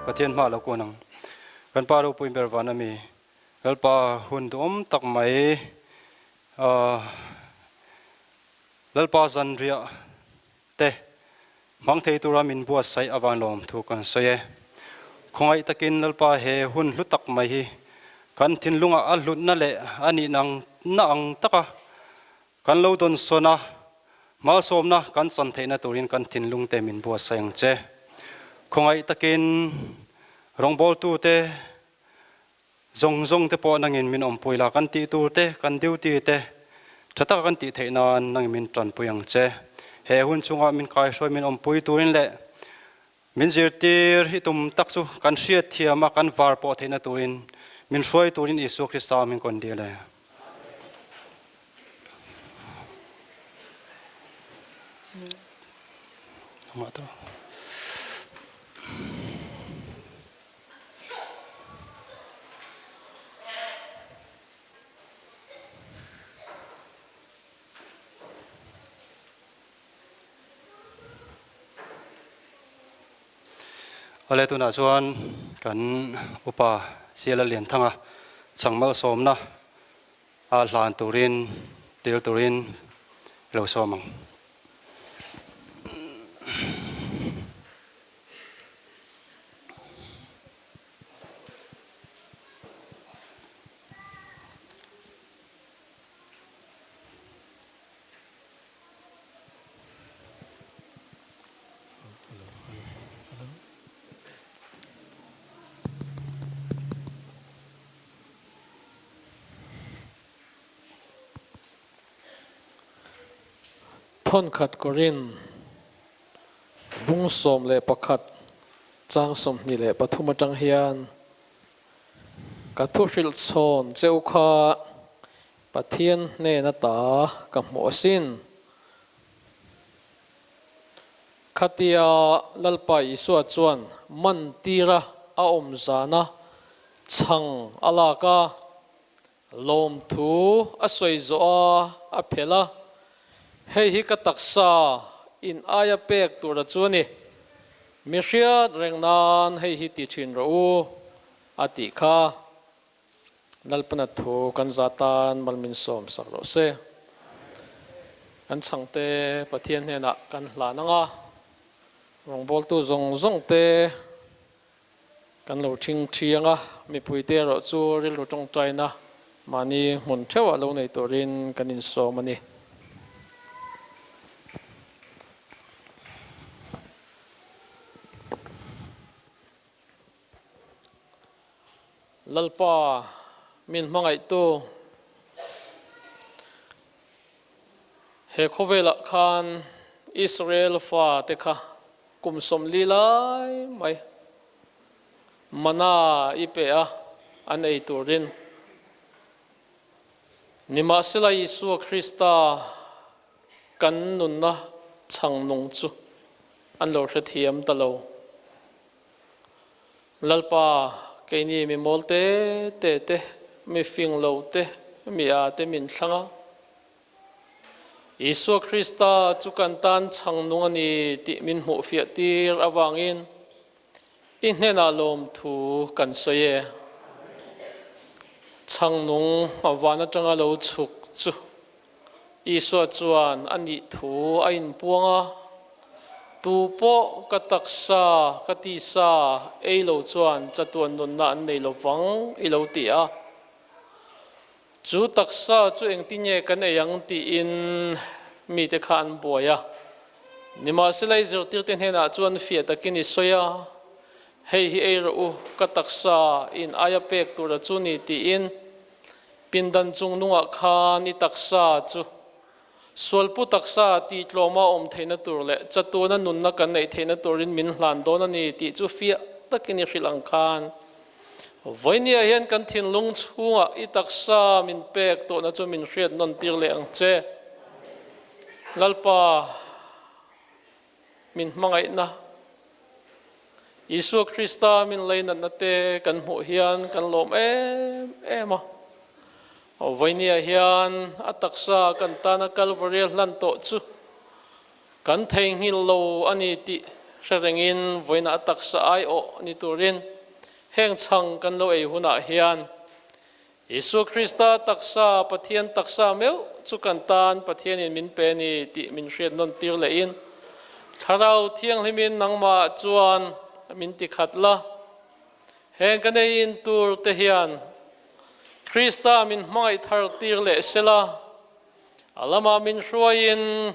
Pathian hma lo kun ang. Kan pa ropui ber van ami Lalpa hun duhawm tak mai Lalpa zanriah te hmang thei tura min buatsaih avang lawm thu kan sawi e. Khawngaih takin Lalpa he hun hlu tak mai hi kan thinlungah a hlutna leh a nihna ang taka kan lo dawnsawn a, malsawmna kan chan theihna turin kan thinlung te min buatsaih ang che. Khawngaih takin rawngbawltute Zawng zawng te pawh nangin min awmpui la, kan tih tur te, kan duty te tha taka kan tih theih nan nangin min tanpui ang che. He hun chungah min kaihruai min awmpui turin leh min zirtir hi tum tak chu kan hriat thiam a, kan var pawh theihna turin min hruai turin Isua Krista min kawn dil e. Awle tunah chuan kan upa Siala Lianthanga chhang malsawmna a hlan turin dil turin i lo sawm ang. Thawnkhat Korin Bung 11 chang 23 atang hian. Ka thu hrilh chhawn cheu kha Pathian hnen ata ka hmuh asin. Khatia Lalpa Isua chuan man tira a awm zana chhang a lak a, lawmthu a sawi zawh a, a phelh a, Hei hi ka taksa in aia pek tura chu a ni. Mi hriat reng nan hei hi ti thin rawh u, a tih kha. Lalpana thu kan za tan mal min sawm sak rawh se. Kan chhangte Pathian hnenah kan hlan ang a, rawngbawltu zawng zawng te kan lo thing thi ang a, mipuite erawh chu rilru tawngtaina mahni hmun theuhah lo nei turin kan insawm a ni. Lalpa min hmangaihtu, he khawvelah khan Israel fate kha kum 40 lai mai mana i pe a, an ei turin. Nimahsela Isua Krista kan nunna chhang nung chu an lo hrethiam ta lo. Lalpa, keini mi mawl te te te, mi fing lo te, mi a te min thlang a. Isua Krista chu kan tan chhang nung a ni tih min hmuhfiah tir avangin i hnenah lawmthu kan sawi e. Chhang nung a van atanga lo chhuk chu Isua chuan a nih thu a inpuang a, Tu pawh ka taksa, ka tisa ei lo chuan chatuan nunna an nei lo vang i lo ti a. Chu taksa chu engtinge kan ei ang tiin mite kha an buai a. Nimahsela i zirtirte hnenah chuan fiah takin i sawi a, Hei hi ei rawh u, ka taksa in aia pek tura chu ni tiin. Pindan chung nungah khan i taksa chu sualpu taksa tih tlawma awm theihna tur leh chatuana nunna kan neih theihna turin min hlan dawn a ni tih chu fiah takin i hrilh ang khan vawinia hian kan thinlung chhungah i taksa min pek tawhna chu min hriat nawn tir leh ang che. Lalpa. Min hmangaihna, Isua Krista min leinatna te kan hmuh hian kan lawm em em a. Vawinia hian a taksa kan tana Kalvaria hlan tawh chu kan theihnghilh lo a ni tih hre rengin vawiina a taksa aiawh ni turin heng chhang kan lo ei hunah hian Isua Krista taksa, Pathian taksa meuh chu kan tan Pathianin min pe a ni tih min hriat nawn tir lehin, Thlarau Thianghlimin nangmah chuan min ti khat la. Heng ka neiin tur te hian Krista min hmangaih thar tir leh sela, a lamah min hruaiin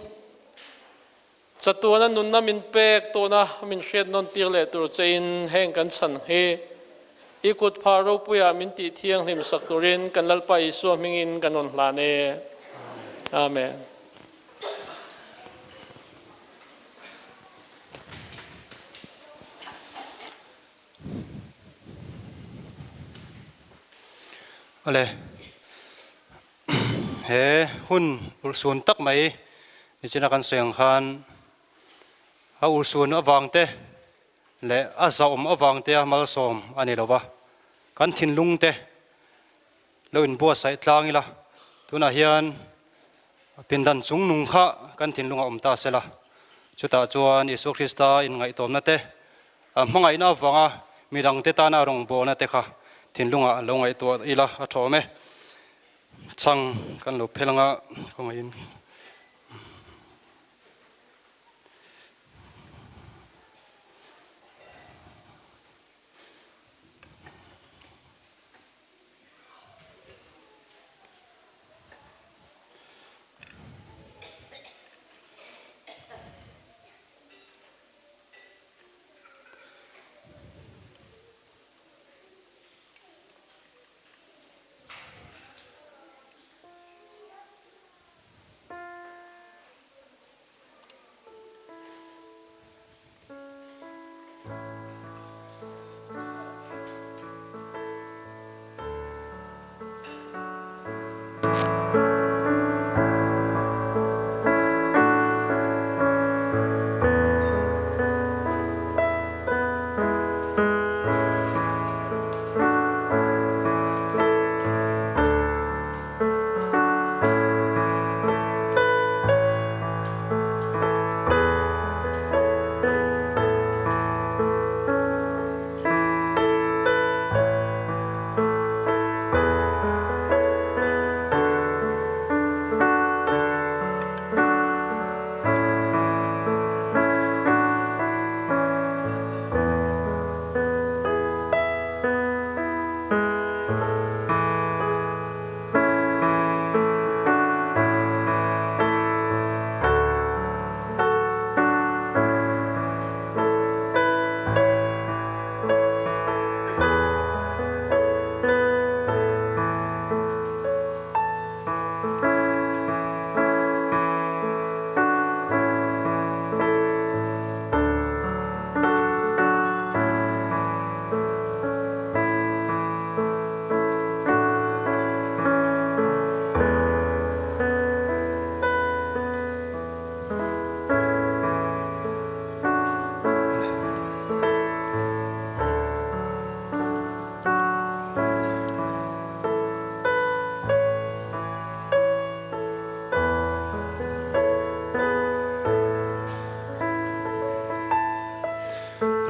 Chatuana nunna min pek tawhna min hriat nawn tir leh tur chein heng kan chhan hi i kut phah ropuiah min tih thianghlim sak turin kan Lalpa Isua hmingin kan rawn hlan e. Amen. Awle. He hun urhsun tak mai nichina kan sawi ang khan a urhsun avang te leh a zahawm avang te a malsawm a ni lo va, kan thinlung te lo inbuatsaih tlang ila tunah hian pindan chung nung kha kan thinlung a awm ta se la, chutah chuan Isua Krista inngaihtuamna te a hmangaihna avanga midangte tana rawngbawlna te kha thinlungah lo ngaihtuah ila a tha awm e. Chhang kan lo phel anga kawngaihin.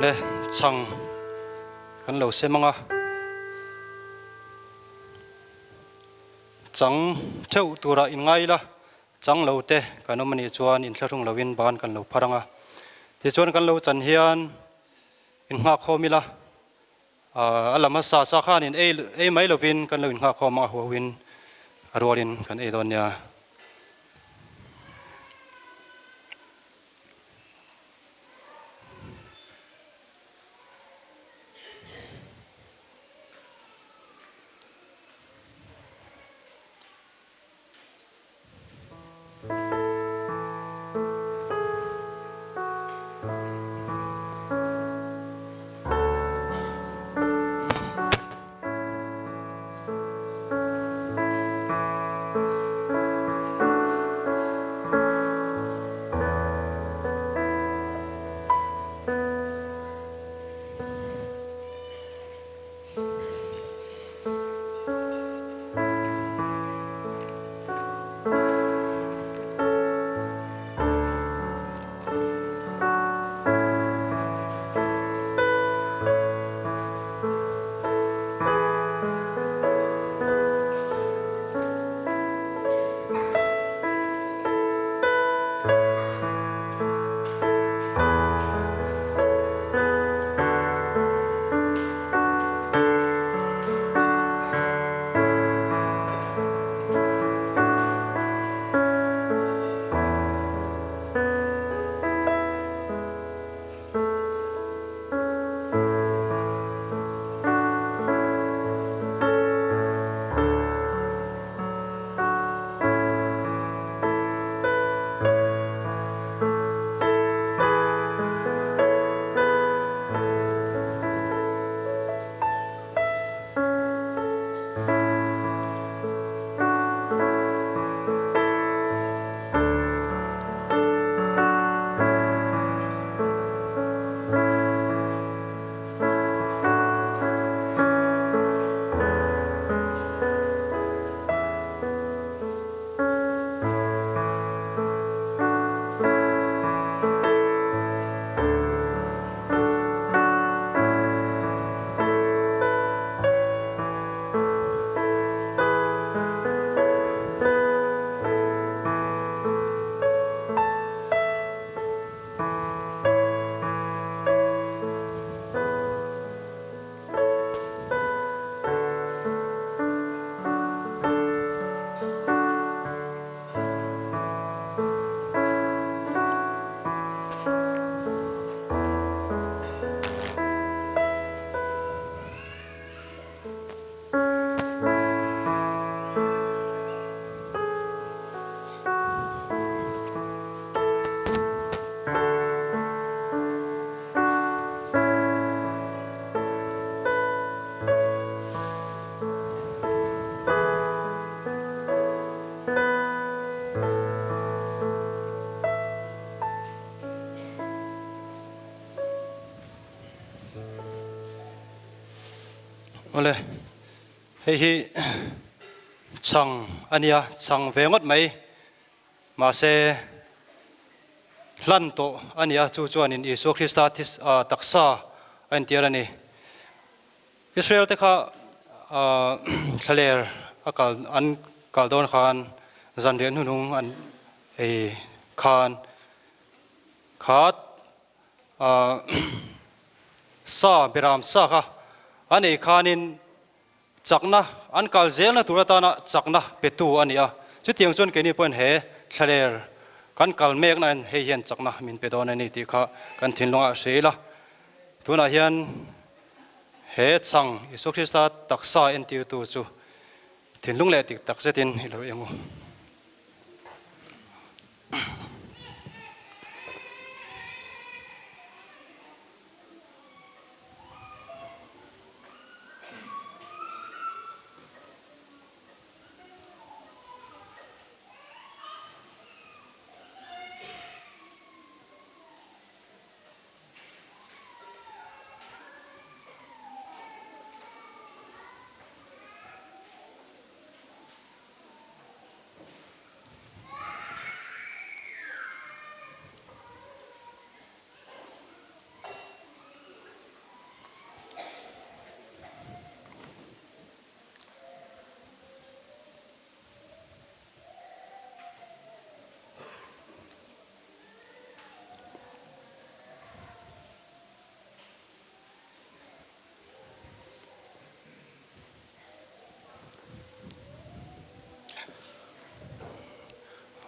Le chhang kan lo sem ang a, chang theuh turah in ngai ila, chang lo te kan awm a nih chuan inthlahrung loin ban kan lo phar ang a. Tichuan kan lo chan hian in nghak khawm ila, a lam hmasa sa khan in ei ei mai lovin kan lo in nghak khawm ang a, huauin a rualin kan ei dawn nia. Awle, hei hi chhang a nia, chhang ve ngawt mai. Mahse, hlan tawh a nia, chu chuanin Isua Krista taksa a intir a ni. Israel te kha thlaler a kal an kal dawn khan zanriah hnuhnung an ei khan khat sa beram sa kha an ei khanin chakna an kal zelna tur atana chakna petu a ni a. Chutiang chuan keini pawhin he thlaler kan kal mekna in hei hian chakna min pe dawn a ni tih kha kan thinlungah hre ila. Tunah hian he chhang Isua Krista taksa entirtu chu thinlung leh dik tak zetin i lo eng u.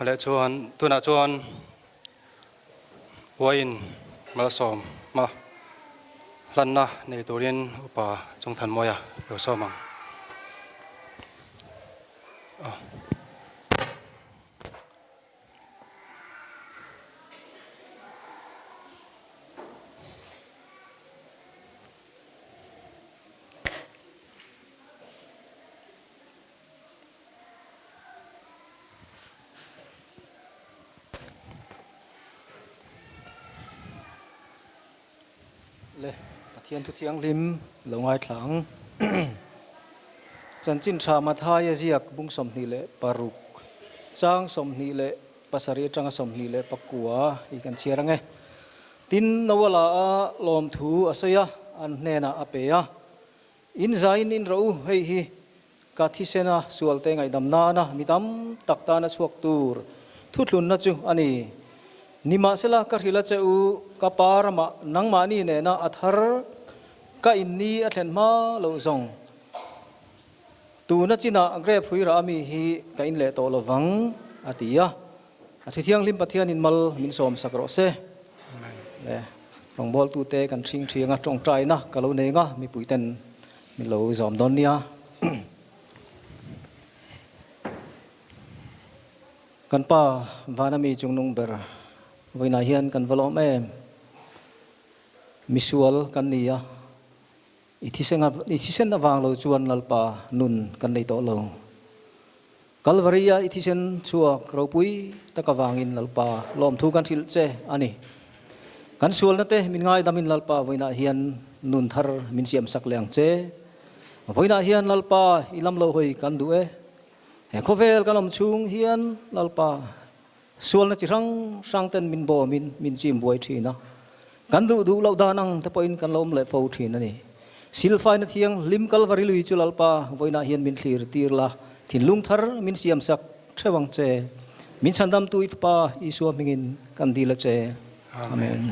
Leh chuan tunah chuan Uaiin malsawma hlanna nei turin Upa Chungthanmawia lo sawm ang. Le Pathian thu thianghlim lo ngaithla ang. Chanchin tha Mathaia ziak bung 26 chang 27 atanga 29 hi kan chhiar ang e. Tin, Noah la a lawmthu a sawi a, an hnenah a pe a. In zaiin in rawh u, hei hi ka thisena sualte ngaihdam nana mi tam tak tana chhuak tur thuthlunna chu a ni. Nimahsela ka hrilh a che u, ka pa ramah nangmahni nena a thar ka inni a thlen hma loh zawng. Tuna chinah grape hrui rah ami hi ka in leh tawh lovang, a ti a. A Thuthianghlim Pathianin mal min sawmsak rawh se. Le rawngbawltute kan ṭhing ṭhiang a, ṭawngṭaina ka lo nei nga, mipuiten min lo zawm dawn nia. Kan Pa vana mi chungnung ber vawiinah hian kan va lawm em. Misual kan ni a, i thisen avang lo chuan Lalpa nun kan nei tawh lo. Kalvari-a i thisen chhuak ropui tak avangin Lalpa lawmthu kan hrilh che a ni. Kan sualna te min ngaidamin Lalpa vawiinah hian nun thar min siamsak leh ang che. Vawiinah hian Lalpa i lam lo hawi kan duh e. He khawvel kan awm chhung hian Lalpa sualna chi hrang hrang ten min bawmin min chim buai thin a. Kan duh duh loh dan ang te pawhin kan lo awm leh fo thin a ni. Silfaina thianghlim Kalvari lui chu Lalpa vawiinah hian min thlir tir la, thinlung thar min siamsak theuh ang che. Min chhandamtu i Fapa Isua hmingin kan dil a che. Amen.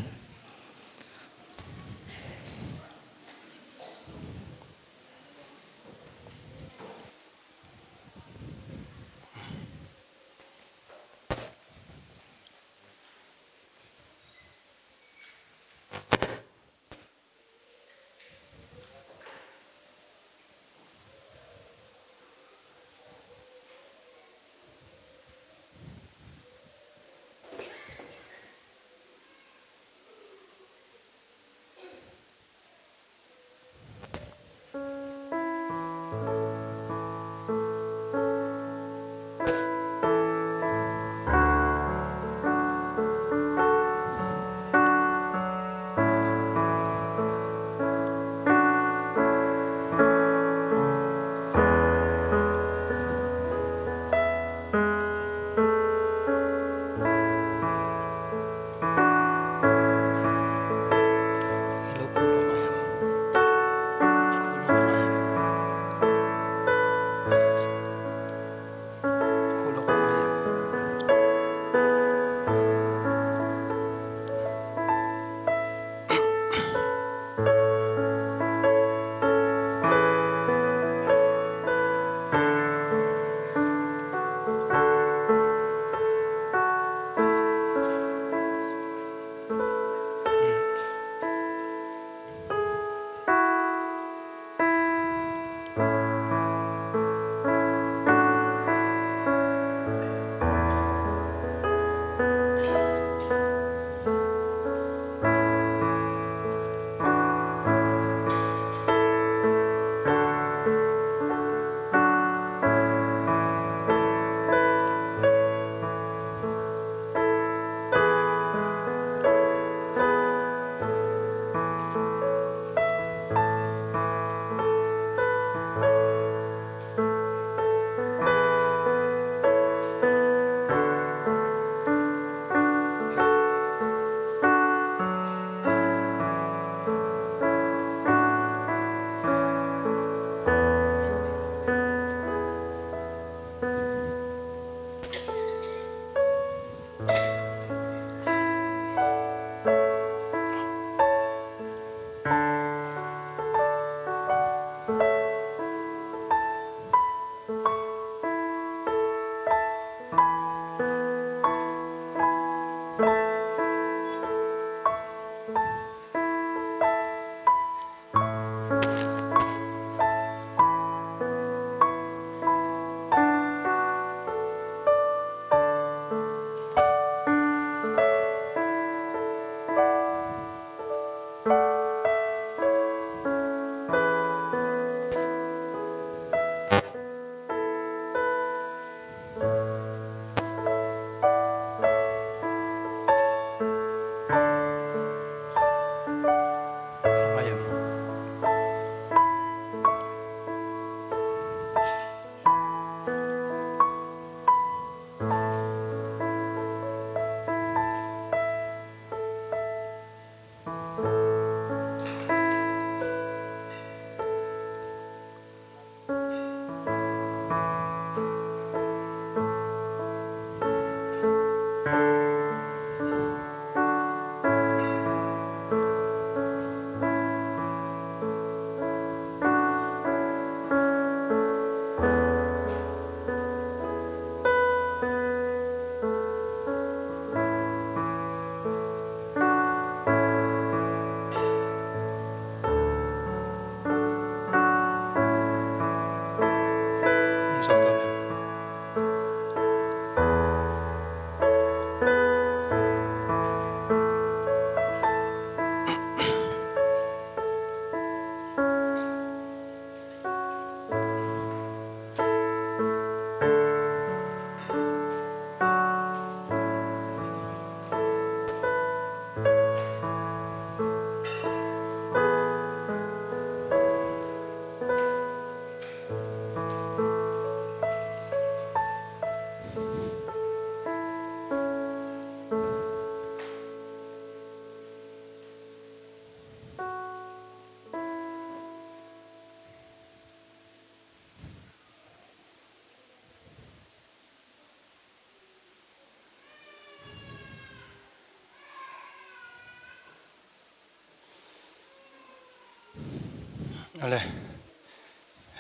Ale,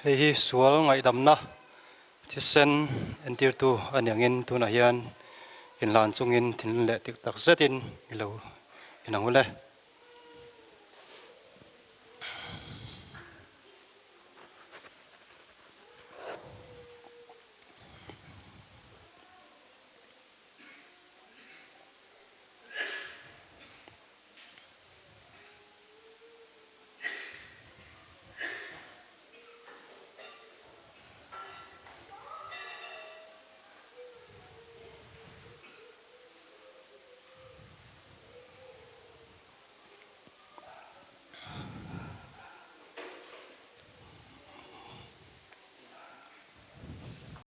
hei hi sual ngaihdamna thisen entirtu a ni angin tunah hian inhlan chungin thinlung leh tik tak zetin i lo inang ule.